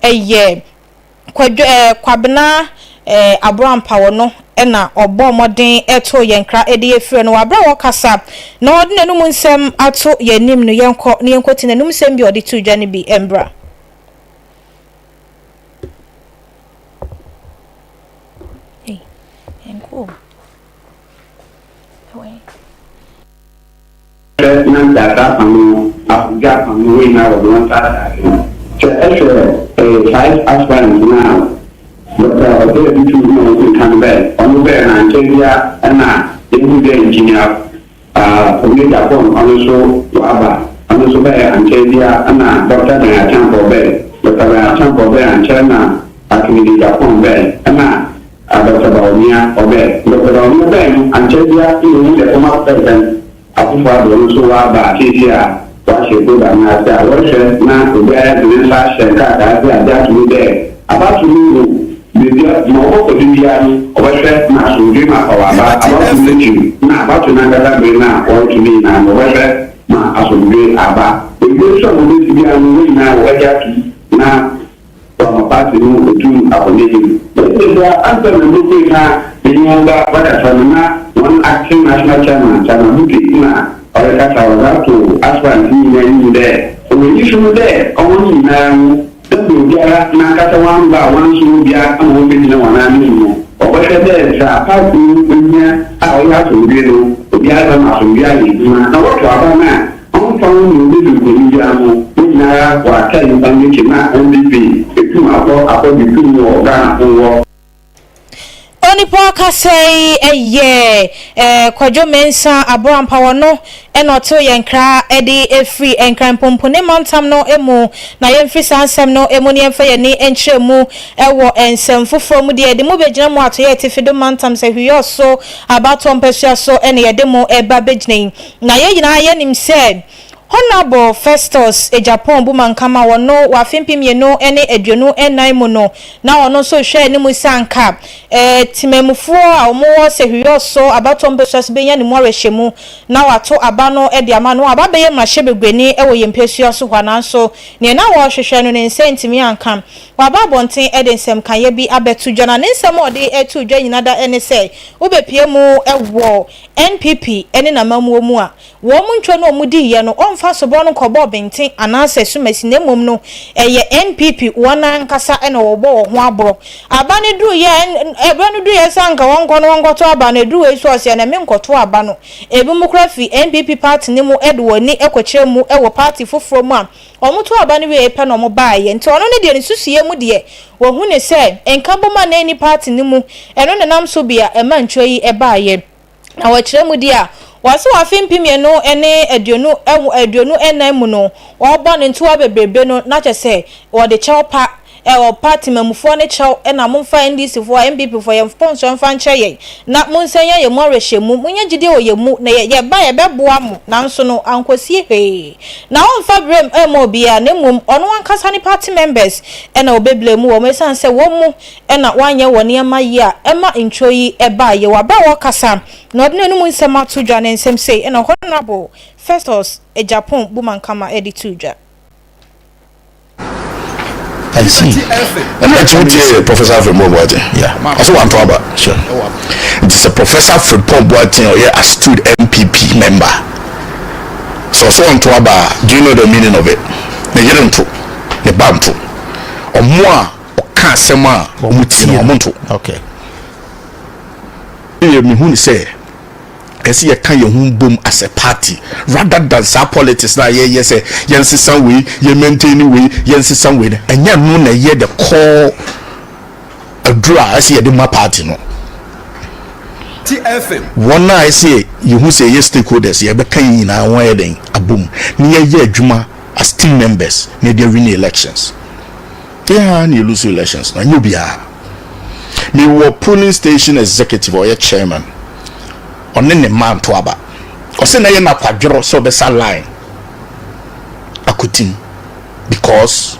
Ɛyɛ Kwadwo ɛɛ Kwabena ɛɛ Aborampa wɔ no na ɔbɔɔ mmɔden too yɛn nkra de yɛ frɛ no wɔ aberɛ a ɔrekasa na ɔde n'anum nsɛm ato yɛn anim no yɛnkɔ na yɛnkɔti n'anum nsɛm bi a ɔde too dwa no bi mbra. Hey, yɛnkɔ o. Ɛwɔ he? Hwɛ na nkyɛ apam no, asomdwee apam no, hɔn nyina wɔdze hɔn nsa ahyɛ ase no. Sɛ ehwɛ five aspirants no a, Doctor Osei Tutu na odzi kan bae, ɔno bae na annkyɛr biara na yehu dɛ Engineer Kwame Agyapong ɔno so ɔaba, ɔno so bae annkyɛr biara na Doctor Dan Acheampong bae, Doctor Dan Acheampong bae annkyɛr na Kennedy Agyapong bae, nna Doctor Bawumia ɔbae. Doctor Bawumia bae no annkyɛr biara na yehu dɛ former President Akufo Addo no so ɔaba a sesei a ɔahyɛ program no ase a wɔrohwɛ na obiara dze ne nsa ahyɛ nkrataa ase agye ato mu dɛ abatow no mu beebi a ma ɔbɔkɔ do biara no ɔbɛhwɛ ma asomdwee ma apaw aba abatow no ekyir na abatow nankasa ber no a wɔroto no nyina no wɔbɛhwɛ ma asomdwee aba. Beebi so a wobesi biara no hɔn nyina wɔbɛgye ato mu na Ɔama party no otum akɔ n'enyim. Dɛm ntsi ansaana murupuei na menye hɔn ba bɛkasa no na hɔn acting national chairman, Chairman Buke nna ɔrekasa, ɔdze ato aspirants nyina enyim dɛ ɔwɔ enyisɔ mu dɛ hɔn nyinara ho dɛ mbrɛ obiara nankasa ɔammba a ɔannsoma obiara ama oemmbegyina hɔn ananmu no, ɔbɔhwɛ dɛ dza party no ohia a ɔyɛ asomdwee no, obiara bɛma asomdwee ayɛ edwuma na wɔto aba no a Ɔmmfa ho mbrɛ obedzi nkonyim biara no, hɔn nyinara wɔataa nyimpa no n'ekyir na NPP etum akɔ akɔgye tum wɔ Ghana ho wɔ. Onipa ɔkasa yi yɛ Kwadwo Mensah Aborampa ɔno na ɔtew yɛn nkra de firi Nkran Mpompone mantam no mu na yɛmfiri saa nsɛm no mu na yɛmfa yɛn ani nkyerɛ mu wɔ nsɛm foforɔ mu deɛ yɛde mo bɛgyina mu ato yɛ Atifido mantam sɛ Hwiɔ so abatoɔ mpasua so na yɛde mo reba bɛgyina yi. Na yɛn nyinaa yɛnim sɛ Honourable Festus Agyapong Bumankama ɔno wɔ afe 2024 mu no na ɔno nso rehwɛ anim sɛ anka temanmufoɔ a wɔwɔ Sehwiɔ so abatoɔ mpasua so bɛnya ne mu awerɛhyɛmu na wɔato aba no de ama no aba abɛyɛ mmarahyɛbaguani wɔ yɛn mpasua so hɔ nanso deɛ na wɔrehwehwɛ no ne nsa antumi anka. Waba abɔnten de nsɛmkaeɛ bi abɛto dwa na ne nsɛm a ɔde too dwa nyina da ne sɛ wobɛpue mu wɔ NPP ne n'amammuo mu a, wɔn ntwa no a wɔdiiɛ no, wɔmfa soborɔ no nkɔbɔ ɔbenten anaasɛ sumasi na mmom no, ɛyɛ NPP wɔn ankasa na wɔbɔ wɔn ho aborɔ. Aba no duruiɛ, ɛberɛ no duruiɛ sɛ anka wɔnkɔ na wɔnkɔto aba no, ɛduru wei so ɔse ɛnɛ menkɔto aba no. Ebinom koraa firi NPP party no mu de wɔn ani kɔkyerɛ mu wɔ party foforɔ mu a, wɔtoo aba no wieeɛ pɛ na wɔbaeɛ. Nti ɔno ne deɛ ne susuiɛ mu deɛ, wɔhu no sɛ nkabom a na ɛnni party no mu, ɛno na ɛnam so bi a ɛma ntwa yi baeɛ. Na wɔkyerɛ mu di a, wɔse wɔ afe 2024 mu no, wɔbɔ no ntoa bebrebe no, na kyerɛ sɛ wɔde kyɛw pa, ɔpa temamufoɔ no kyɛw na momfa NDC foɔ, NPP foɔ, yɛn sponsor mfa nkyɛ yɛn, na monsan nya yɛn mu awerɛhyɛmu, monya gyidie wɔ yɛn mu, na yɛba a yɛbɛboa mo, nanso no ankɔsie hwee. Na ɔmfa blame mma obiara, na mmom ɔno ankasa ne party members na ɔbɛblame wɔn, ɛsiane sɛ wɔn mu na wɔanyɛ wɔn nneɛma yie a ɛma nturo yi baeɛ. Wɔ berɛ a ɔrekasa na ɔde n'anom nsɛm ato dwa ne nsɛm sei na Honourable Festus Agyapong Bumankama de too dwa. I see. Ɛna ɛti wo tie Professor Frimpong Boateng. Yeah. Ɔsɛ wanto aba. Sure. Nti sɛ Professor Frimpong Boateng ɔyɛ astute NPP member. Sɛ ɔsɛ ɔnto aba a, do you know the meaning of it? Ne yere nto, ne ba nto. Ɔmo a ɔka asɛm a ɔmo tie no ɔmo nto. Okay. Yɛ mehu ne sɛ ɛsɛ yɛka yɛn ho bom as a party rather than saa politics na yɛyɛ sɛ yɛnsesa wei, yɛn maintain wei, yɛnsesa wei no, ɛnyɛ no na ɛyɛ the core aduru a ɛsɛ yɛde ma party no. Wɔn a ɛsɛ yɛhu sɛ yɛyɛ stakeholders, yɛbɛka yɛn nyinaa wɔn ayɛ dɛn abom na yɛyɛ adwuma as team members na yɛde win elections. Yɛn na yɛ lose elections na nyɛ obiara. Mewɔ polling station executive ɔyɛ chairman, ɔne ne mma nto aba. Ɔsɛ na yɛ n'akwadworɔ sɛ ɔbɛsa line akotim because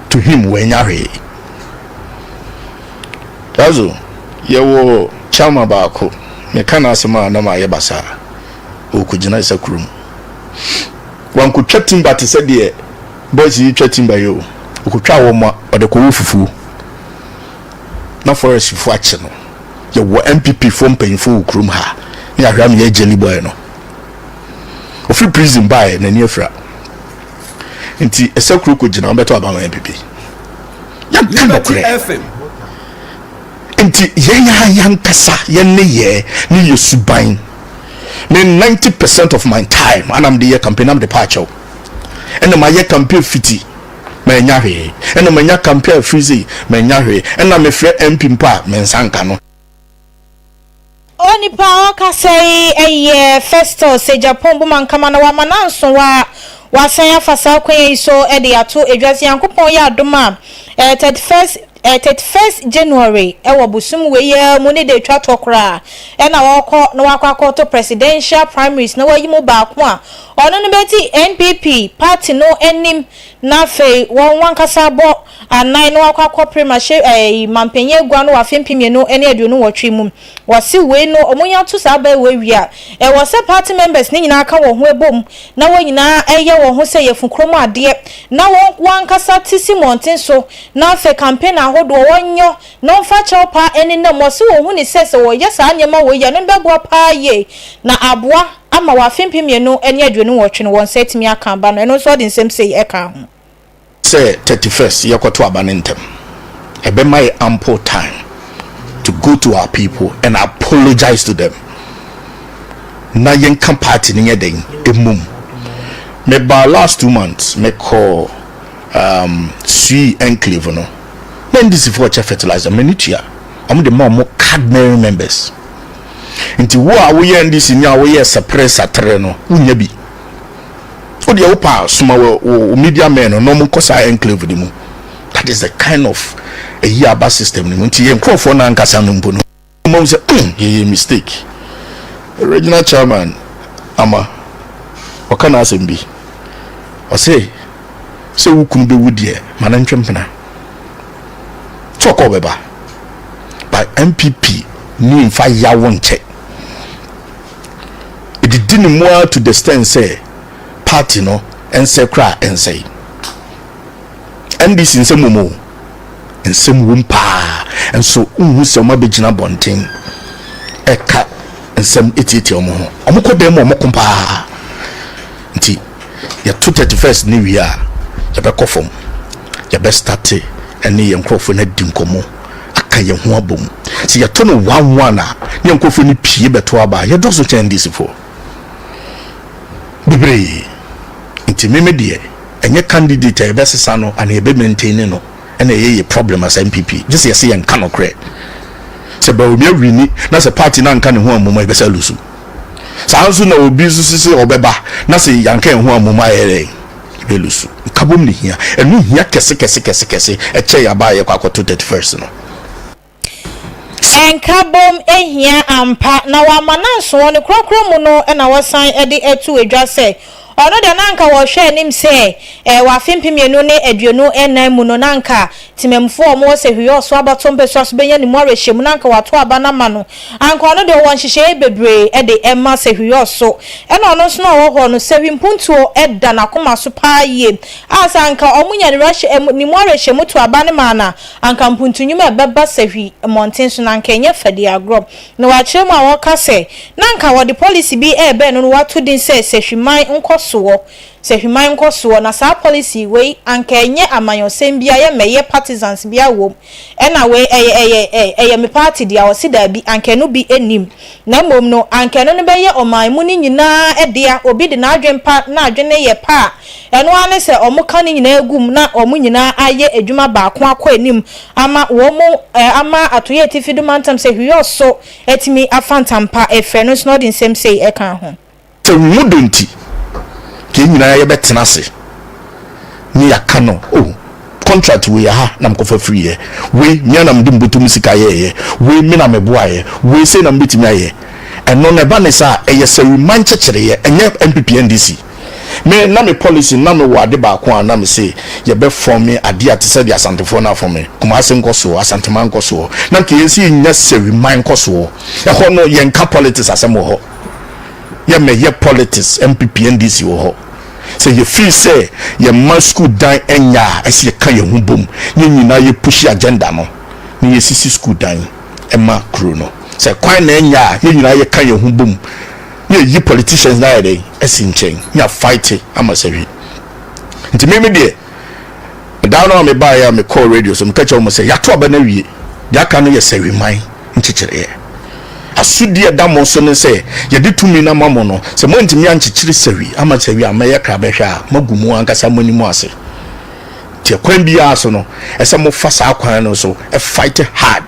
to him wɔanya hwee. Yazo, yɛwɔ chairman baako, meka n'asɛm a na mayɛ basaa. Ɔkɔgyina sɛ kurom. Wankotwa timba te sɛ deɛ boys yi twa timba yi o. Ɔkɔtwaa wɔn a ɔde kɔwɔ fufuo na forest foɔ akye no. Yɛwɔ NPP foɔ mpanyinfoɔ wɔ kurom ha ne yɛahwɛ ama yɛ jelly boy no. Ɔfiri prison baeɛ n'ani afira. Nti ɛsɛ kuro kɔgyina wɔbɛtɔ aba ma NPP. Yɛnka nokorɛ. Nti yɛn ara yɛankasa yɛn nneyɛɛ ne yɛ suban. Me 90% of my time ana mede yɛ campaign na mede pa akyɛw. Ɛna mayɛ campaign fiti manya hwee. Ɛna manya campaign afiri sei manya hwee. Ɛna mefrɛ MP mpo a me nsa nka no. Onipa a ɔkasa yi yɛ Festus Agyapong Bumankama na wama no anso wa wasan afa saa kwan yi so de ato dwa sɛ Nyankopɔn yɛ adom a 31st 31st January wɔ bosom wei ara mu ne da etwa toɔ koraa na wɔkɔ na wakɔ akɔto presidential primaries na wayi mu baako a ɔno no bɛdi NPP party no anim na afei wɔn ankasa abɔ anan na wakɔ akɔpere mahyɛ ɛɛ mampanyin agua no wɔ afe 2028 mu. Wɔse wei no wɔn nya to saa aba wei wie a, ɛwɔ sɛ party members no nyinaa ka wɔn ho bom na wɔn nyinaa yɛ wɔn ho sɛ yɛfu kurom adeɛ na wɔn wɔn ankasa te si mmɔnten so na afei campaign ahodoɔ wɔnyɔ na wɔmfa kyɛw pa nenam. Wɔse wɔn hu ne sɛ sɛ wɔyɛ saa nneɛma wei yɛ no bɛboa paa yie na aboa ama wɔ afe 2028 no wɔn nsa atumi aka aba no. Ɛno nso ɔde nsɛm sei ɛka ho. Sɛ 31st yɛkɔto aba no ntɛm, ɛbɛma yɛ ample time to go to our people and apologize to them na yɛnka party no nyɛ dɛn mmom. Mebaa last 2 months, mekɔɔ Sui enclave no na NDC foɔ kyɛ fertilizer, m'ani tua wɔn de ma wɔn card members. Nti wo a woyɛ NDC ni a woyɛ sɛpere satere no, wonya bi. Wo deɛ wopa soma wo media men no na wɔn nkɔ saa enclave no mu. That is the kind of eyi aba system no mu. Nti yɛn nkurɔfoɔ no ankasa no mpo no wɔn sɛ yɛyɛ mistake. Regional chairman ama ɔka n'asɛm bi, ɔse sɛ wo kunu bɛwu deɛ, ma no ntwe mpena sɛ ɔkɔ ɔbɛba, but NPP ni nfa yawo nkyɛ ɛdidi ne mu ara to the extent sɛ party no ɛnsɛ koraa ɛnsɛe. NDC nsɛm wɔ mu o, nsɛm wɔ mu paa, nso nhu sɛ wɔn abɛgyina abɔnten ɛka nsɛm etietie wɔn ho. Wɔn kɔ dan mu, wɔn ko paa. Nti yɛto 31st ne wie a, yɛbɛkɔ fam, yɛbɛ start ɛne yɛn nkurɔfoɔ no adi nkɔmmɔ aka yɛn ho abom. Sɛ yɛto no one one a, ne yɛn nkurɔfoɔ no pie bɛto aba a, yɛdɔso kyɛn NDC foɔ bebree. Nti meme deɛ, ɛnyɛ candidate a yɛbɛsesa no ana yɛbɛ maintain no ɛna ɛyɛ yɛ problem as NPP, gye sɛ yɛsɛ yɛnka nokorɛ sɛ Bawumia win na sɛ party no anka ne ho ammom a, yɛbɛsɛ lose. Saa nso na obi nso sisi ɔbɛba na sɛ yɛanka yɛn ho ammom a, yɛyɛ dɛn? Yɛbɛ lose. Nkabom ne hia, ɛno hia kɛse kɛse kɛse kɛse ɛkyɛ yɛaba a yɛkɔ akɔto 31st no. Nkabom hia ampa, na wɔama no anso. Ne korɔkorɔ mu no na wɔsan de ato dwa sɛ ɔno deɛ na anka wɔhwɛ anim sɛ wɔ afe 2024 mu no na anka temammufoɔ a wɔwɔ sɛ hwiyɛ ɔso abatoɔ mpɛsoa so bɛnya ne mu awerɛhyɛmu na anka wɔato aba no ama no. Anka ɔno deɛ ɔwɔ nhyehyɛeɛ bebree de ma sɛ hwiyɛ ɔso. Ɛna ɔno nso na ɔwɔ hɔ no, sɛ mpuntuo da n'akoma so paa yie a, sɛ anka wɔnya ne mu awerɛhyɛmu to aba no maa no a, anka mpuntu nnwuma a ɛbɛba sahwi mmɔnten so no, anka ɛnyɛ fɛdi agorɔ. Na wɔakyerɛ mu a wɔka sɛ, na anka wɔde policy bi rebɛn no na wɔato din sɛ Sahwiman Nkɔsoɔ, Sahwiman Nkɔsoɔ, na saa policy wei anka ɛnyɛ amanyɔsɛm biara, yɛmmɛyɛ partisans biara wom, ɛna wei ɛyɛ ɛyɛ ɛyɛ me party dea, wɔse daabi, anka ɛno bi nnim. Na mmom no, anka ɛno no bɛyɛ ɔman mu no nyinaa dea, obi de n'adwene pa na adwene yɛ pa a, ɛno ara ne sɛ wɔka ne nyinaa gu mu na wɔn nyinaa ayɛ adwuma baako akɔ anim ama wɔn ama Atɔeɛ Atifi do Mantam sɛ Hwiɔ so atumi afa ntampa afiri. Ɛno nso na ɔde nsɛm sei ɛka ho. Sɛ wo mu dɔ nti, ka yɛn nyinaa yɛbɛtena ase ne yɛaka no, oh, contract wei aha na mekɔfa firiiɛ, wei me ara na mede me bɔtɔ mu sika yɛeɛ, wei me na meboaeɛ, wei sei na mebɛtumi ayɛ. Ɛno no ɛba ne saa a, ɛyɛ sɛwima nkyekyereeɛ, ɛnyɛ NPP NDC. Me na me policy na mewɔ ade baako a na mese yɛbɛ forme adeɛ a te sɛ deɛ Asantefoɔ no afɔme, Kumase nkɔsoɔ, Asanteman nkɔsoɔ, na nka yɛn nso yɛnya sɛwiman nkɔsoɔ. Ɛhɔ no yɛnka politics asɛm wɔ hɔ. Yɛmmɛyɛ politics NPP NDC wɔ hɔ. Sɛ yɛ feel sɛ yɛ mma school dan nyɛ a, ɛsɛ yɛ ka yɛn ho bom na yɛn nyinaa yɛ push agenda no na yɛ sisi school dan ma kuro no. Sɛ kwan na ɛnyɛ a, yɛn nyinaa yɛ ka yɛn ho bom na yɛ yi politicians no ayɛ dɛn asi nkyɛn na yɛ fight ama sahwi. Nti me me deɛ, da no a me baeɛ a me kɔɔ radio so, me ka kyerɛ wɔn sɛ yɛato aba no awie, deɛ aka no yɛ sahwi man nkyekyereɛ. Asodie a ɛda mo so ne sɛ yɛde tumi no ama mo no, sɛ moantumi ankyekyere sahwi ama sahwi ammɛyɛ krabɛhwɛ a, moagu mo ankasa mo anim ase. Nti ɛkwan biara so no, ɛsɛ mofa saa kwan no so fight hard.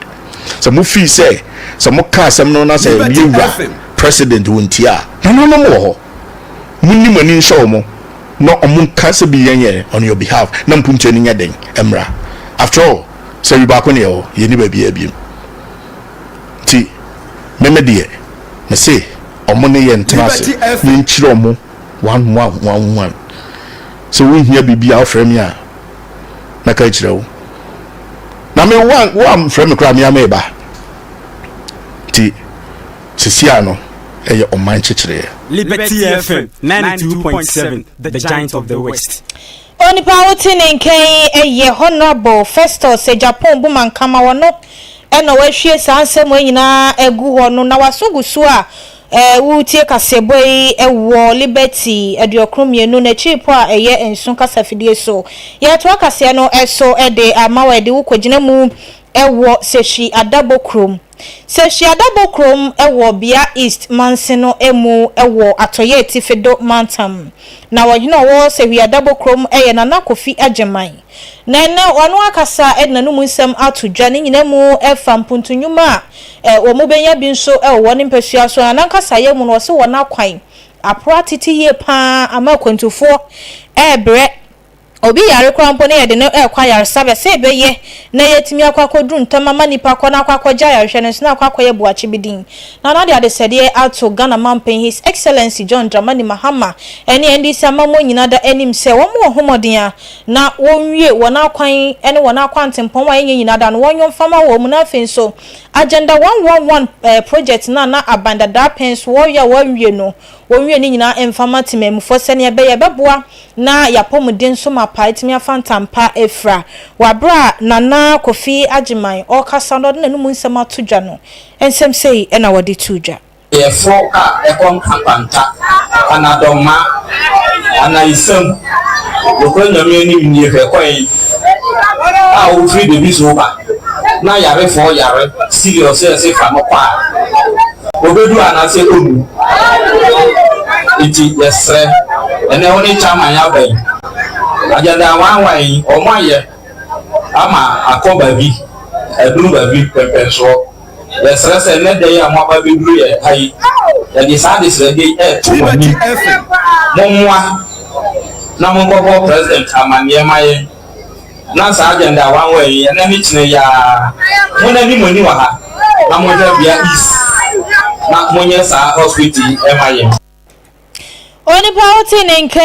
Sɛ mo feel sɛ, sɛ moka asɛm no na sɛ yɛwura president wɔntie a, nananom wɔ hɔ. Monni mo ani nhyɛ wɔn na wɔn nka sɛ bi yɛn yɛ on your behalf na mpuntuo no nyɛ den mmra. After all, sahwi baako na yɛwɔ, yɛnni baabiara biom. Nti me me deɛ me se ɔmo ne yɛn ntena ase na yɛnkyerɛ ɔmo one one one one. Sɛ wo hia biribi a wofrɛ me a mɛka akyerɛ wo. Na me wo wo amfrɛ me koraa me a meba. Nti sisi a no ɛyɛ ɔman kyekyereɛ. Liberty FM 92.7, the giant of the West. Onipa a wote ne nka yi yɛ Honourable Festus Agyapong Bumankama, ɔno na wahwie saa nsɛm wei nyinaa agu hɔ no, na w'aso gu so a woretie kaseɛbɔ yi wɔ Liberty 92 n'akyiripɔ a ɛyɛ nso kasafidie so. Yɛretoa kaseɛ no so de ama wo a yɛde wo kɔgyina mu wɔ Sehwi Adabo kurom. Sehwi Adabo kurom wɔ Bia East manse no mu wɔ Atɔeɛ Atifi-Do mantam. Na ɔhene a ɔwɔ Sehwi Adabo kurom yɛ Nana Kofi Agyeman. Na ɛnnɛ ɔno akasa de n'anom nsɛm ato dwa. Ne nyinaa mu fa mpuntu nnwuma a wɔbɛnya bi nso wɔ wɔn mpasua so. Na n'ankasayɛ mu no ɔse wɔn akwan aporo atete yie pa ara ama akwantufoɔ rebrɛ. Obi yare koraa mpo na yɛde no rekɔ ayaresabea sɛ ɛbɛyɛ na yɛatumi akɔ akɔduru ntɛm ama nipa kɔ na akɔ akɔgye ayarehwɛ no nso na akɔ akɔyɛ boakye bi din. Na na de adesɛdeɛ ato Ghana Manpanin His Excellency John Dramani Mahama ne NDC amammuo nyinaa da anim sɛ wɔn wɔ ho mmɔden a na wɔnwie wɔn akwan ne wɔn akwantempɔn a ɛnyɛ nyinaa da no wɔnyɔ mfa ma wɔn na afei nso Agenda 111 project no a na aban dadaa pɛn so wɔreyɛ a wɔanwie no wɔnwie ne nyinaa mfa ma temanmufoɔ sɛdeɛ ɛbɛyɛ ɛbɛboa na y'apɔmuden nso mapa atumi afa ntampa afira. Wɔ aberɛ a Nana Kofi Agyeman ɔrekasa na ɔde n'anum nsɛm ato dwa no, nsɛm sei na wɔde too dwa. Yɛforo ka ɛkɔ Nkwanta, Anadɔmma, Anaisam, Nokorɛ Nyame anim nie hwɛ kwan yi a wofiri Debiso ba na yarefɔɔ yare serious sɛ yɛse fa no kɔ a obedu anaasɛ onnu nti yɛsrɛ ɛnɛ wo ne chairman aba yi agenda wanwan yi ɔmo ayɛ ama akɔ baabi aduru baabi pɛmpɛnsoɔ yɛsrɛ sɛ ɛnɛ da yi a mo aba abɛduru yɛ ha yi yɛde saa adesrɛdeɛ yi ɛɛto mo anim mommoa na monkɔbɔ president amanneɛ ma yɛn na saa agenda a wanwa yi ɛnɛ ne kyena yi ara monani mo ani wɔ ha na monhwɛ Bia East na monyɛ saa hospital yi ɛma yɛn. Onipa a wote ne nka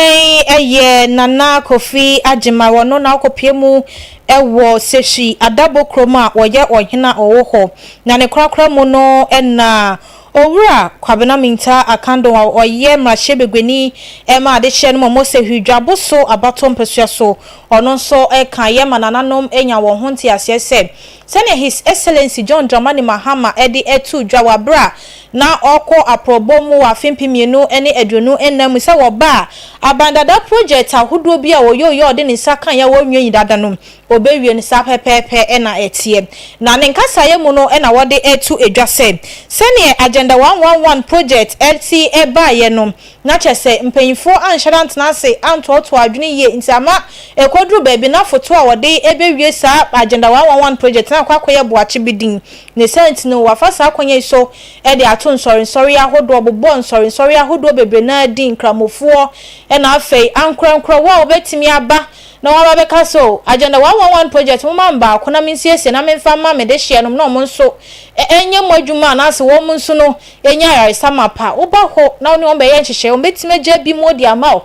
yi yɛ Nana Kofi Agyemang, ɔno na ɔkɔpue mu wɔ Sehwi Adabo kurom a ɔyɛ ɔhene a ɔwɔ hɔ. Na ne korakora mu no na Owura Kwabena Mintah Akandoh a ɔyɛ mmarahyɛbaguani ma adehyeɛ no ma Mosehwi Dwaboso abatoɔ mpasua so, ɔno nso ka yɛ ma nananom nya wɔn ho nteaseɛ sɛ sɛdeɛ His Excellency John Dramani Mahama de too dwa wɔ aberɛ a na ɔrekɔ aprɔbɔ mu wɔ afe 2024 mu sɛ wɔba a aban dada project ahodoɔ bi a ɔyɔeɛ a ɔde ne nsa kaeɛ a wɔnwie dada no Ɔbɛwie no, saa pɛpɛɛpɛ na ɛteɛ. Na ne nkasaeɛ mu no na wɔde reto dwa sɛ, sɛdeɛ Agenda 111 project si baeɛ no, na kyerɛ sɛ mpanimfoɔ anhyɛ da antena ase antoatoa adwene yie nti ama ɛkɔduru baabi na foto a wɔde bɛwie saa Agenda 111 project no akɔ akɔyɛ boakye bi din. Ne saa nti no, wɔafa saa kwan yi so de ato nsɔrensɔre ahodoɔ, bobɔ nsɔrensɔre ahodoɔ bebree no ara din, Nkramofoɔ, ɛna afei ankorankorɛ, wo a wobɛtumi aba Na wɔaba abɛka sɛ, O, Agenda 111 Project, momma me baako na mensiesie na memfa mma me dehyeɛ nom na wɔn nso nyɛ mu adwuma anaasɛ wɔn nso no nya ayaresa mapa. Woba hɔ na wo ne wɔn bɛyɛ nhyehyɛeɛ, wɔbɛtumi agya bi mu de ama wo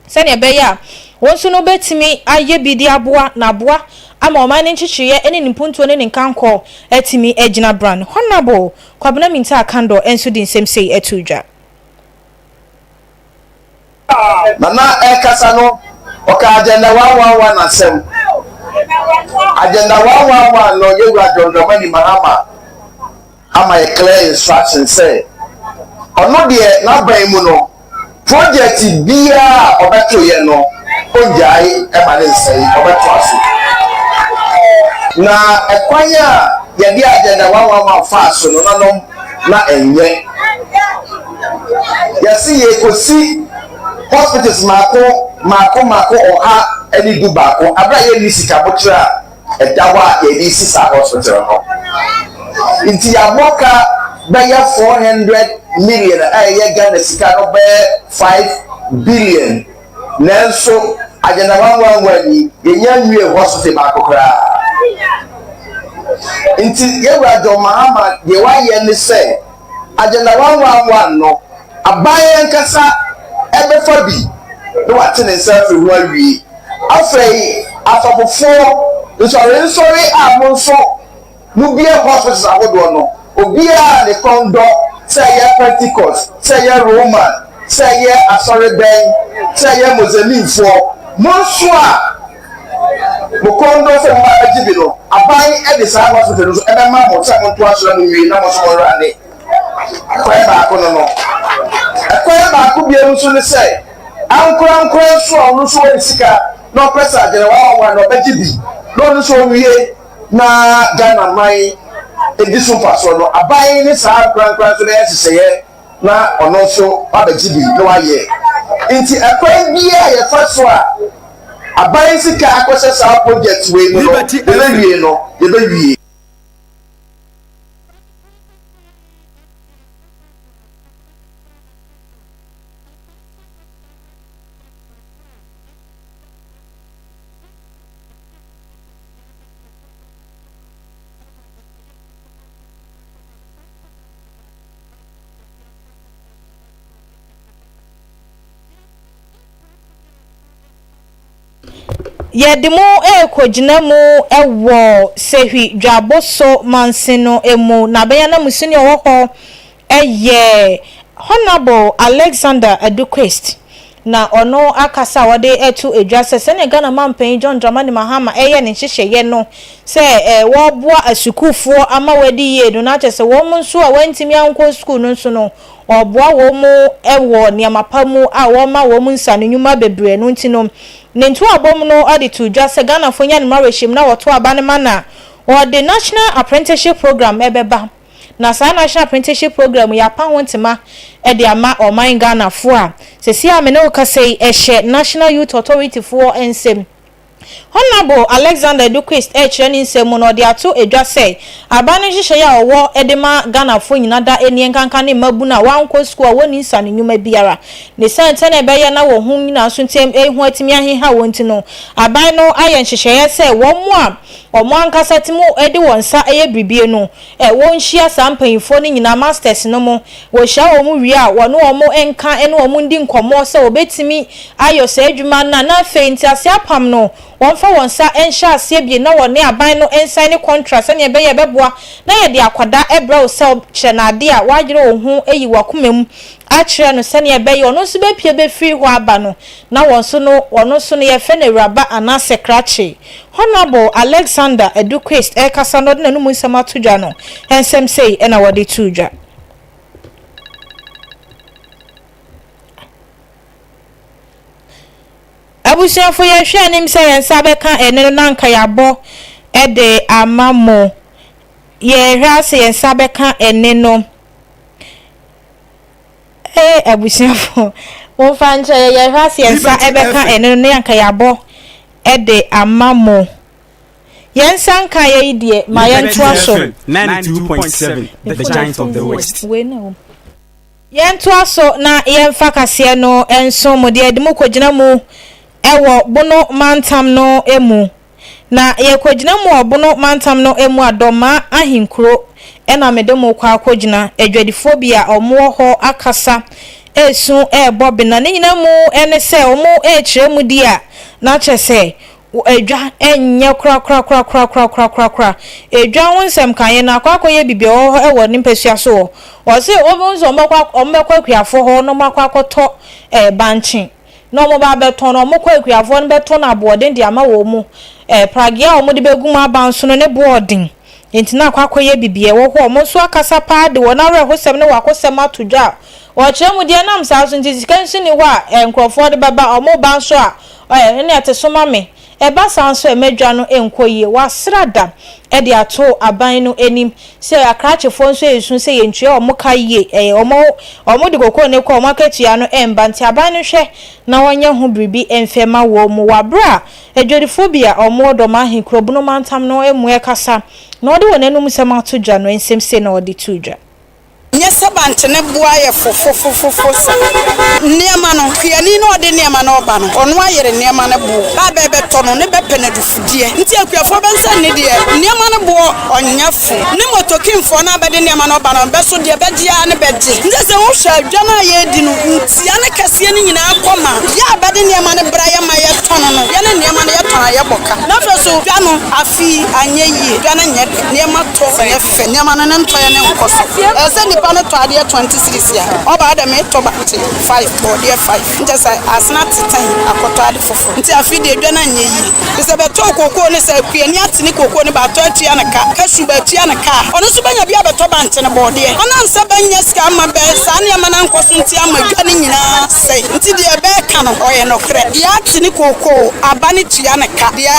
sɛdeɛ ɛbɛyɛ a wo nso no wobɛtumi ayɛ bi de aboa na aboa ama ɔman no nkyekyereɛ ne ne mpuntuo ne ne nkankɔ atumi agyina bran. Honourable Kwabena Mintah Akandoh nso de nsɛm sei too dwa. Nana ɛrekasa no, ɔkaa Agenda 111 asɛm. Agenda 111 no, Yɛwura John Dramani Mahama ama yɛ clear instruction sɛ ɔno deɛ n'aban mu no, Project biara a ɔbɛto yɛ no ongyae ma ne nsɛe, ɔbɛtoa so. Na ɛkwan a yɛde Agenda 111 faa so no nanom na ɛnyɛ. Yɛse yɛrekɔsi hospitals mmaako mmaako mmaako 111 aberɛ a yɛnni sika bokyerɛ a ɛda hɔ a yɛde resi saa hospital no. Nti yɛabɔ ka bɛyɛ 400 million a ɛyɛ Ghana sika no bɛyɛ 5 billion. Nanso Agenda 111 yi, yɛnnya nwiee hospital baako koraa. Nti Yɛwura John Mahama deɛ wayɛ ne sɛ Agenda 111 no, aban ankasa ɛbɛfa bi na wate ne nsa afiri ho awie. Afei asɔfofoɔ, nsɔrensɔre a mo nso mobue hospitals ahodoɔ no, obiara a ne kɔn dɔ, sɛ ɛyɛ Pentecost, sɛ ɛyɛ Roman, sɛ ɛyɛ asɔre bɛn, sɛ ɛyɛ Moslemfoɔ, mo nso a mo kɔn dɔ sɛ moba abɛgye bi no, aban de saa hospital no nso bɛma mo sɛ montoa so na monwie na mo nso monrane. Ɛkwan baako no no. Ɛkwan baako bio nso ne sɛ, Ankorankoro nso a ɔno nso wɔ ne sika na ɔpɛ sɛ agyene wawawa no ɔbɛgye bi na ɔno nso ɔwie na Ghana man di so mfasoɔ no, aban ne saa ankorankora nso bɛyɛ nhyehyɛeɛ na ɔno nso wabɛgye bi na wayɛ. Nti ɛkwan biara a yɛfa so a aban sika akɔhyɛ saa project wei mu no, yɛbɛwie no, yɛbɛwie. Yɛde mo rekɔgyina mu wɔ Sehwi Dwaboso mansin no mu, na bɛn ananmusini a ɔwɔ hɔ yɛ Honourable Alexander Adu-Quist, na ɔno akasa a ɔde reto dwa sɛ sɛnea Ghana Mampanyin John Dramani Mahama reyɛ ne nhyehyɛeɛ no sɛ wɔreboa asukuufoɔ ama wɔadi yie no, na kyerɛ sɛ wɔn nso a wɔantumi ankɔ sukuu no nso no, ɔreboa wɔn wɔ nneɛma pa mu a wɔrema wɔn nsaano nnwuma bebree. Ɛno nti no, ne ntoabɔ mu no ɔde too dwa sɛ Ghanafoɔ nya ne mu awerɛhyɛmu na wɔto aba no ma no a, wɔde National Apprenticeship Programme bɛba. Na saa National Apprenticeship Programme yi apa ho ntema de ama ɔman Ghanafoɔ a seesei a me ne wo kasa yi ɛhyɛ National Youth Authority foɔ nsam. Honourable Alexander Adu-Quist rekyerɛ ne nsɛm mu no ɔde ato dwa sɛ aban no nhyehyɛeɛ a ɔwɔ de ma Ghanafoɔ nyina da nie nkanka ne mmabunu a wɔankɔ sukuu a wɔnni nsano nnwuma biara. Ne saa nti na ɛbɛyɛ na wɔn ho nyina nso ntɛm ho atumi aheha wɔn nti no aban no ayɛ nhyehyɛeɛ sɛ wɔn a wɔn ankasa tumi de wɔn nsa yɛ biribie no Wɔnhyia saa mpanyimfoɔ no nyinaa, masters no mo, wɔhyia wɔn wie a, wɔne wɔn nka ne wɔn ndi nkɔmmɔ sɛ wɔbɛtumi ayɔ saa adwuma no a, na afei nteaseɛ apam no, wɔmfa wɔn nsa nhyɛ aseɛ bio na wɔne aban no nsaene contract sɛdeɛ ɛbɛyɛ a ɛbɛboa na yɛde akwadaa brɛ wo sɛ kyerɛ no adeɛ a woayere wo ho ayi w'akoma mu akyerɛ no sɛdeɛ ɛbɛyɛ ɔno nso bɛpue bɛfiri hɔ aba no na wɔn nso no ɔno nso no yɛfrɛ no awuraba anaasɛ krakye. Honourable Alexander Adu Quist rekasa na ɔde n'anum nsɛm ato dwa no, nsɛm sei na wɔde too dwa. Abusuafo yɛhwɛ anim sɛ yɛn nsa bɛka ɛne no na anka yɛabɔ de ama mo. Yɛhwɛ ara sɛ yɛn nsa bɛka ɛne no. Ee abusuafo, momfa nkyɛ yɛn, yɛhwɛ ase yɛn nsa bɛka ɛno no na anka yɛabɔ de ama mo. Yɛn nsa nka yɛ yi deɛ, ma yɛntoa so. Liberty FM 92.7, The Giant of the West. Yɛntoa so na yɛmfa kaseɛ no nso mo deɛ yɛde mo kɔgyina mu wɔ Bono mantam no mu. Na yɛrekɔgyina mu wɔ Bono mantam no mu a Dɔmaa ahenkuro na mede mo rekɔ akɔgyina. Adwadifoɔ bi a wɔwɔ hɔ akasa resu rebɔ bena. Ne nyinaa mu ne sɛ wɔrekyerɛ mu di a na kyerɛ sɛ dwa nyɛ korakorakorakorakorakorakora. Dwa ho nsɛm kaeɛ no akɔ akɔyɛ biribi a ɛwɔ hɔ wɔ ne mpasua so hɔ. Wɔse wobɛhu sɛ wɔbɛkɔ akuafoɔ hɔ na wɔakɔ akɔtɔ bankye. na wɔba abɛtɔn no, wɔkɔ akuafoɔ no bɛtɔ no aboɔden de ama wɔn mu. Ɛɛ pragea a wɔde bɛgu mu aba nso no, ne boɔ ɔden. Enti na akɔ akɔyɛ biribi a ɛwɔ hɔ a wɔn nso akasa paa de wɔn awerɛhosɛm ne wɔn akosɛm ato dwa a wɔkyerɛ mu deɛ ɛnam saa so nti sika nso nni hɔ a nkurɔfoɔ de bɛba, wɔreba nso a ɛɛ ɛnna ɛte so ma me. Ɛba saa nso a ɛma dwa no nkɔ yie. Wɔasra da de ato aban no anim sɛ akrakyefoɔ nso resu sɛ yɛntua wɔn ka yie, ɛɛ wɔn wɔde kokoo no kɔ a wɔn akatua no mba nti aban no nhwɛ na wɔnyɛ ho biribi mfa mma wɔn mu. Wɔ aberɛ a Adwadifoɔ bi a wɔwɔ Dɔm Ahenkuro Bono mantam no mu rekasa na wɔde wɔn anom nsɛm ato dwa no, nsɛm sei na wɔde too dwa. Nyɛ sɛ bankye ne bo ayɛ fofofofofo saa. Nneɛma no, kuani no a ɔde nneɛma no reba no, ɔno ayere nneɛma no boɔ. Bɛ a bɛrebɛtɔ no ne bɛpɛ no adufudeɛ. Nti akuafoɔ bɛ nsa nni deɛ nneɛma no boɔ ɔnyɛ fo. Ne motokinfoɔ no a bɛde nneɛma no reba no, bɛ nso deɛ bɛgye ara ne bɛgye. Nti sɛ wohwɛ a, dwa no a yɛredi no, ntia ne kɛseɛ no nyinaa kɔ ma yɛ a bɛde nneɛma no bra yɛ ma yɛtɔn no. Yɛne nneɛma no yɛtɔn a yɛbɔ ka. Na afei nso dwa no, afe yi anyɛ yie. Dwa no nyɛ dɛ. Nneɛma tɔ nyɛ fɛ. Nneɛma no ne ntɔeɛ no nkɔ so. Ɛsɛ sɛ nipa no tɔ adeɛ 20 cedis a, ɔba a dɛ metɔ bankye five, bɔɔdeɛ five. Nkyɛ sɛ asena te ten akɔtɔ ade foforɔ. Nti afe deɛ dwa no anyɛ yie. Te sɛ bɛtɔɔ kookoo no sɛ kuani ate ne kookoo no bɛatɔ atua no ka, cashew bɛatua no ka a, ɔno nso bɛnya bi abɛtɔ bankye no bɔɔdeɛ. Ɔnam sɛ bɛnnya sika amma bɛ saa nneɛma no ankɔ so nti ama dwa no nyinaa asɛe. Nti deɛ bɛɛka no ɔyɛ nɔkorɛ. Deɛ ate ne kookoo aba no tua no ka, deɛ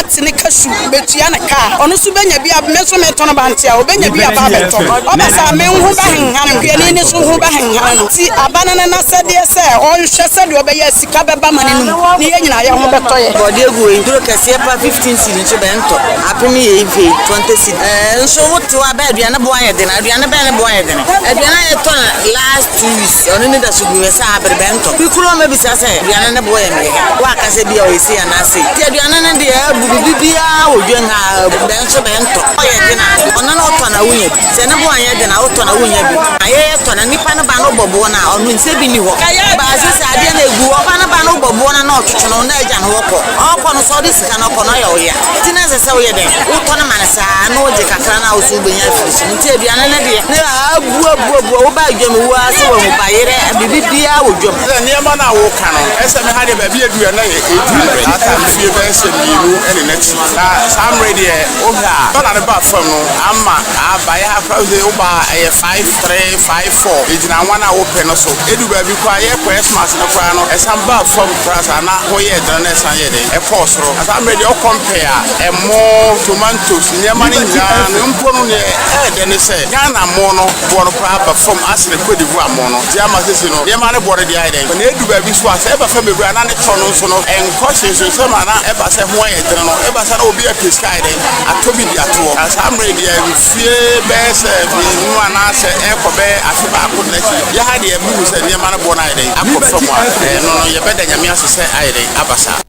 ate ne cashew bɛtua no ka a, ɔno nso bɛnya bi a, me nso metɔn bankye a, ɔbɛnya bi aba abɛtɔ. Ɔba saa a, me ho bɛhenhane no, kuani no nso ho bɛhenhane no. Nti aba no ne n'asɛdeɛ sɛ ɔnhwɛ sɛdeɛ ɔbɛyɛ a sika bɛba ma no mu ne yɛn nyinaa yɛn ho bɛtɔ yɛn. Bɔdeɛ gu wei duro kɛseɛ pa 15 cedi nso bɛn tɔ apem yɛ ife 20 cedi ɛɛ nso wo te hɔ a bɛ aduane boɔ ayɛ dene aduane bɛn ne boɔ ayɛ dene aduane a yɛtɔ no last 2 weeks ɔno ne da so gu hɛ sɛ abere bɛn tɔ bi kuro ma bisa sɛ aduane ne boɔ yɛ meyɛ hɛ wo aka sɛ bi a ɔyɛ sei anaa sei ti aduane ne deɛ abu bibi biara wɔ dwan ha abu bɛn nso bɛn tɔ ɔyɛ dene a ɔno na ɔtɔ na wonya bi Sɛ ne bo anyɛ den a, wotɔ na wonnya bi. Na yɛyɛ tɔ na nipa no ba no wobɔ boɔ no a, ɔno nsɛ bi nni hɔ. Baa sɛ sɛ adeɛ no egu hɔ, ɔba no ba no wobɔ boɔ no na ɔtwetwe no na agya no hɔ kɔ. Ɔɔkɔ no sɛ ɔde sika no kɔ no ɔyɛ wo ya. Nti na ɛsɛ sɛ woyɛ dɛn? Wotɔ no ma no saa na wogye kakra no a wo so wobɛnya afiri so. Nti aduane no deɛ, ne abu abu abu a wobaa dwam yi wo ara sɛ wahu bayerɛ, biribi biara wɔ dwam. Sɛ nneɛma no a woka no, ɛsɛ me ha deɛ baabi aduru a na yɛ 800 that time mfie bɛyɛ sɛ mmienu ne n'akyi. Na saa mmerɛ deɛ wohwɛ a dɔla no baa fam no ama aba yɛ ha koraa sɛ woba a ɛyɛ 5354 ɛgyina wɔn a wopɛ no so. Ɛdu baabi koraa yɛkɔ Xmas no koraa no ɛsan baa fam koraa saa na ho yɛɛ dene na ɛsan yɛɛ dɛn ɛkɔɔ soro. Na saa mmerɛ deɛ wo compare a ɛmo, tomatoes, nneɛma no nyinaa no mpo no neɛ ɛyɛ dɛ ne sɛ Ghana mo no boɔ no koraa aba fam asene Cote d'Ivoire mo no nti ama sese no nneɛma no boɔ no deɛ ayɛ dɛn na ɛdu baabi so a sɛ ɛba fam bebree a na ne tɔ no nso no ɛnkɔ hyɛnhyɛnsɛm a na ɛba sɛ ho ayɛ dene no ɛba sɛ na obi apɛ sika ayɛ dɛn atɔ bi de ato hɔ na saa mmerɛ deɛ mfie bɛyɛ sɛ mmienu anaasɛ ɛrekɔ bɛyɛ afe baako na akyi yɛ ha deɛ mehu sɛ nneɛma no boɔ no ayɛ dɛn akɔ fam a ɛno no yɛbɛda Nyame ase sɛ ayɛ dɛn aba saa.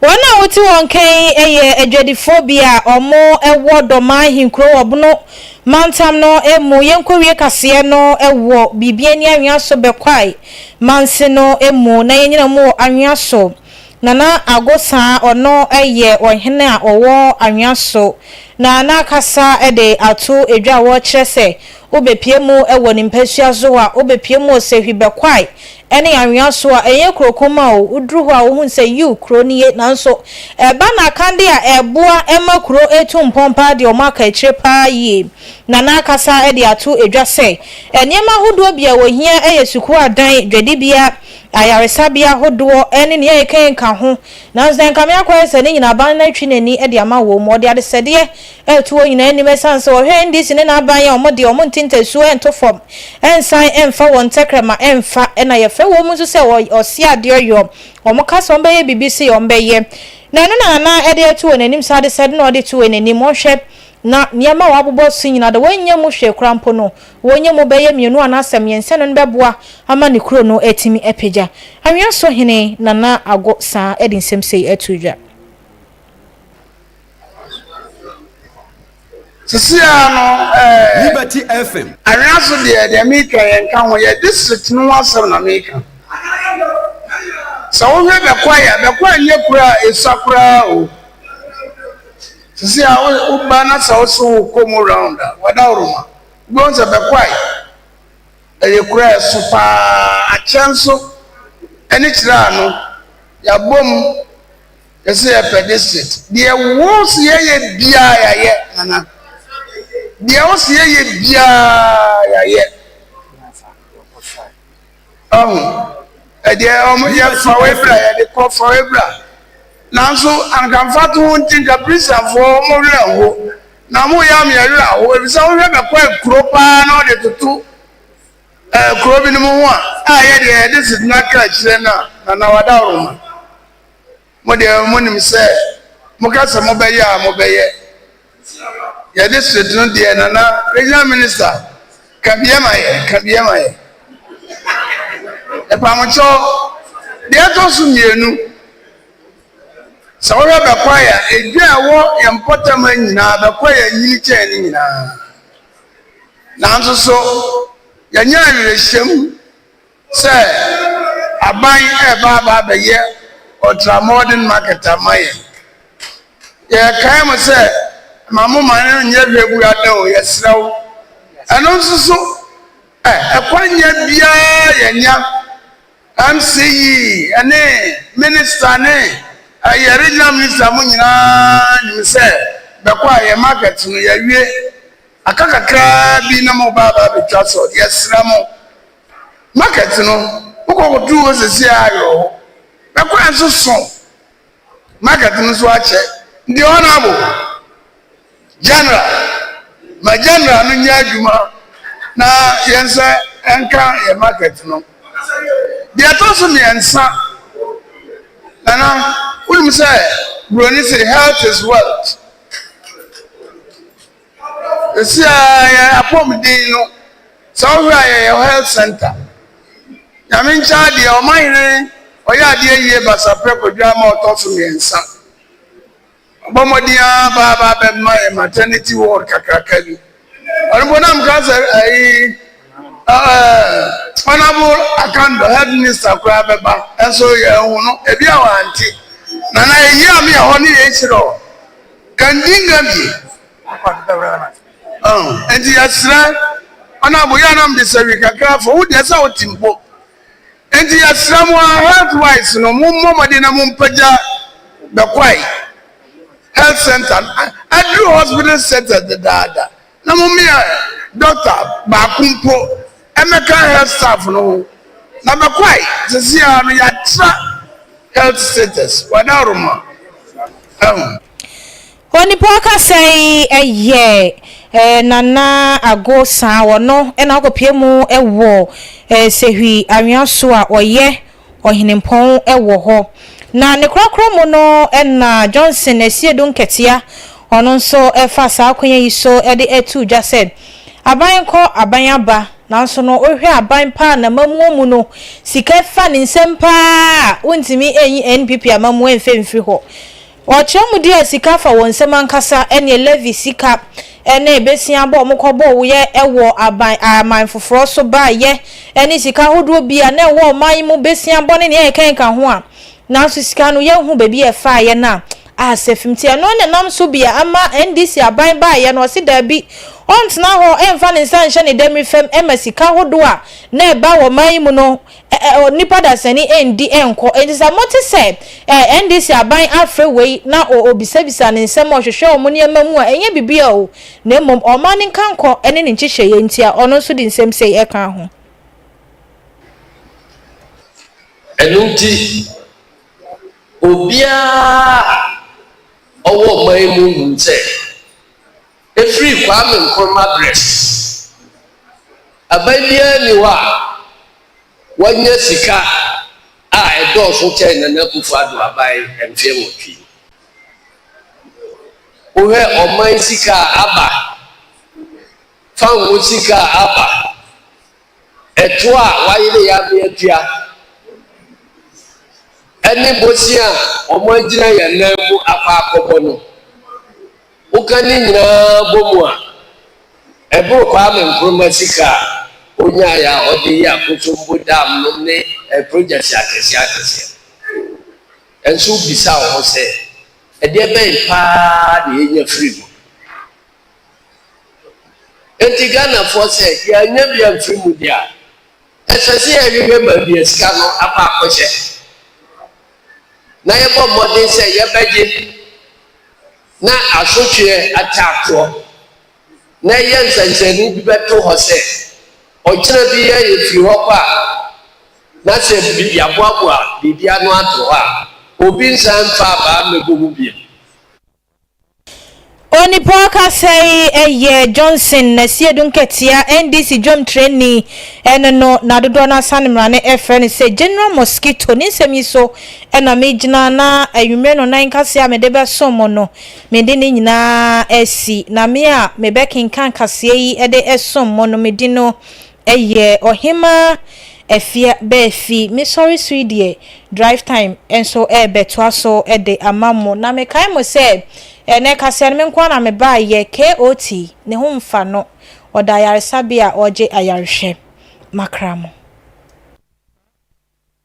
Wɔn a wote wɔn nka yi yɛ adwadifoɔ bi a wɔwɔ Dɔmaa ahenkuro wɔ Bono mantam no mu. Yɛnkɔwie kaseɛ no wɔ Biribiani Anhwea So Bɛkwae manse no mu na yɛnyina mu wɔ Anhwea So. Nana Agosaa ɔno yɛ ɔhene a ɔwɔ Anhwea So na n'akasa de ato dwa a wɔrekyerɛ sɛ wobɛpue mu wɔ ne mpasua so hɔ a wobɛpue mu wɔ Sehwi Bɛkwae ne anwea so a, ɛnyɛ kuro kumaa o, woduru hɔ a wohu sɛ yiw, kuro nie, nanso ɛba no akande a ɛboa ma kuro tu mpɔn paa deɛ wɔaka akyire paa yie. Nana akasa de ato dwa sɛ, nneɛma ahodoɔ bi a wɔhia yɛ sukuu adan, dwadibea, ayaresabea ahodoɔ ne nea ɛkenka ho, nanso sɛ nkame akɔyɛ sɛ ne nyinaa aban no atwi n'ani de ama wɔn mu. Ɔde adesɛdeɛ reto wɔn nyinaa anim ɛsiane sɛ wɔhwɛ NDC ne n'aban a wɔn deɛ wɔn nte ntasuo nto fam nsan mfa wɔn tɛkrɛma mfa na yɛfrɛ wɔn nso sɛ ɔse adeɛ ɔyɔ wɔn ka sɛ wɔn bɛyɛ biribi sei wɔn bɛyɛ na ɛno na Nana de ato wɔn anim saa adesɛde na ɔde to wɔn anim wɔhwɛ na nneɛma a wɔabobɔ so nyinaa de wɔnyɛ mu hwee koraa mpo no wɔnyɛ mu bɛyɛ mmienu anaasɛ mmiɛnsa no bɛboa ama ne kuro no atumi apagya. Anwea so hene Nana Ago saa de nsɛm sei ato dwa. Sisi ara no ɛɛ. Liberty FM. Anwea so deɛ deɛ meka yɛn nka ho yɛ district no ho asɛm na meka. Sɛ wohwɛ Bɛkwae a Bɛkwae nyɛ kuro a esua koraa o. Sisi a woba na sɛ wose wokɔ mu round a wadaworoma wobɛhu sɛ Bɛkwae ɛyɛ kuro a ɛso paa akyɛ nso. Ɛne kyerɛ ano, yɛabom yɛsɛ yɛpɛ district. Deɛ wo se yɛyɛ biara yɛayɛ, Nana. Deɛ wo se yɛyɛ biara yɛayɛ. Ɔho, ɛdeɛ ɔmo yɛ fa wei bra, yɛde kɔ fa wei bra. Nanso anka mfatoho nti nka Christianfoɔ ɔmo werɛ nho. Na mo yɛ ama yɛ werɛ aho, efisɛ wohwɛ bɛkɔ kuro paa na ɔde toto ɛɛ kuro binom ho a, a yɛ deɛ yɛde setena ka akyire no a, Nana Wadaworoma. Mo deɛ monim sɛ moka sɛ mobɛyɛ a mobɛyɛ. Yɛ district no deɛ Nana regional minister ka bie ma yɛ, ka bie ma yɛ. Mepamokyɛw, deɛ ɛtɔ so mmienu, sɛ wohwɛ Bɛkwae a, edwa a ɛwɔ yɛn mpɔtam ha nyinaa, Bɛkwae anyini kyɛn ne nyinaa. Nanso so yɛanya awerɛhyɛm sɛ aban reba aba abɛyɛ ultra-modern market ama yɛn? Yɛrekae mo sɛ mma mo man no nyɛ hwɛbua da o, yɛsrɛ wo. Ɛno nso so ɛ, ɛkwan nyɛ biara yɛanya. MCE ne minister ne ɛyɛ regional minister mo nyinaa nim sɛ bɛkɔ a yɛn market no yɛawie. Aka kakraa bi na mo ba aba abɛtwa so, yɛsrɛ mo. Market no, wokɔ kɔduru hɔ sɛsi a awerɛho. Bɛkwan nso so, market no nso akyɛ. Nti Honourable General, ma General no nyɛ adwuma na yɛn nsa nka yɛn market no. Deɛ ɛtɔ so mmiɛnsa, Nana, wonim sɛ Buroni se health is wealth. Sɛsi a yɛn apɔmuden no, sɛ wohwɛ a yɛyɛ health center. Nyame nkyɛ adeɛ, ɔmanhene ɔyɛ adeɛ yie Basapɛ Kwadwo ama ɔtɔ so mmiɛnsa. Ɔbɔ mmɔden ara ba aba abɛma yɛn maternity ward kakraka bi. Ɔno mpo na meka sɛ ayi Honourable Akando health minister koraa bɛba nso yɛnhu no, ebi a wante. Nana eyi a meyɛ hɔ ne yɛn kyerɛ o. Kandinga bi. Nti yɛsrɛ Honourable yɛ a na mede sɛwi kakra fo wo deɛ sɛ wote mpo. Nti yɛsrɛ mo a health wise no mo mmɔ mmɔden na mo mpagya Bɛkwae health center aduru hospital center dedaada na mo mmea doctor baako mpo ɛmɛka health staff no ho na Bɛkwae sisi a no yɛatra health status wadaworoma ɛho. Onipa ɔkasa yi yɛ Nana Ago Saa, ɔno na ɔkɔpue mu wɔ Sehwi Anwea so a ɔyɛ Ɔhenempɔn wɔ hɔ. Na ne korakora mu no na Johnson Asiedu Nketea, ɔno nso fa saa akwanya yi so de to dwa sɛ, aban kɔ aban aba, nanso no wohwɛ aban pa a n'amammuo mu no sika fa ne nsam pa ara a, wontumi nyi NPP amammuo mfa mfiri hɔ. Ɔkyerɛ mu deɛ sika fa wɔn nsam ankasa ɛneɛ levy sika ɛne besia bɔ ɔmo kɔ bɔ woyɛ ɛwɔ aban aman foforɔ so ba yɛ ɛne sika ahodoɔ bi a na ɛwɔ ɔman yi mu besia bɔ ne nea ɛka ɛka ho a nanso sika no yɛnhu baabi a ɛfaa yɛ no a asɛ fim nti ɛno na ɛnam so bi a ama NDC aban baa yɛ no ɔse daabi ɔntena hɔ ɛnfa ne nsa nhyɛ ne dɛmiri fam ɛma sika ahodoɔ a na ɛba wɔ ɔman yi mu no Ɛ ɛ onipa dasani ndi nkɔ. Enti sɛ mote sɛ ɛ NDC aban afrɛ wei na ɔ ɔbisabisa ne nsɛm, ɔhwehwɛ wɔn nneɛma mu a, ɛnyɛ biribiara o, na mmom ɔman no nkankɔ ne ne nhyehyɛeɛ nti a ɔno nso de nsɛm sei ɛka ho. Ɛno nti, obiara a ɔwɔ ɔman yi mu nim sɛ, ɛfiri Kwame Nkrumah berɛ so, aban biara nni hɔ a wanya sika a ɛdɔɔso kyɛn Nana Akufo-Addo aban mfeɛ nwɔtwe yi. Wohwɛ ɔman sika a aba, fango sika a aba, ɛtoɔ a wayere yɛ ame atua, ɛne bosea a wɔagyina yɛn nan mu akɔ akɔbɔ no, Woka ne nyinaa bɔ mu a, ɛboro Kwame Nkrumah sika a onyae a ɔde yɛɛ Akosombo Dam no ne projects akɛseɛ akɛseɛ no. Nso wobisa wo ho sɛ, ɛdeɛ bɛn paa na yɛnya firi mu? Enti Ghanafoɔ sɛ yɛannya bi amfiri mu deɛ a, Ɛsɛ sɛ yɛhwehwɛ baabi a sika no akɔ akɔhyɛ, na yɛbɔ mmɔden sɛ yɛbɛgye na asotweɛ ataatoɔ, na ɛyɛ nsɛnkyerɛnne bi bɛto hɔ sɛ ɔkyena bi yɛ yɛfiri hɔ kɔ a, na sɛ yɛaboaboa biribi ano ato hɔ a, obi nsan mfa abaa mmɛbɔ mu bio. Onipa ɔkasa yi yɛ Johnson Nasiedu Nketia, NDC dwamtrani no no, na dodoɔ no ara sane mmara no frɛ no sɛ General Mosquito. Ne nsɛm yi so na megyina na anwummerɛ no nan kaseɛ a mede bɛsom mo no, mede ne nyinaa asi. Na me a mebɛkenkan kaseɛ yi de som mo no, me din no Ɛyɛ Ɔhemaa Afia Baafi. Me sɔre so yi deɛ drive time nso rebɛtoa so de ama mo. Na mekae mo sɛ ɛnɛ kaseɛ no me nko ara na mebaeɛ. KOT ne ho mfa no. Ɔda ayaresabea a ɔregye ayarehwɛ. Makra mo.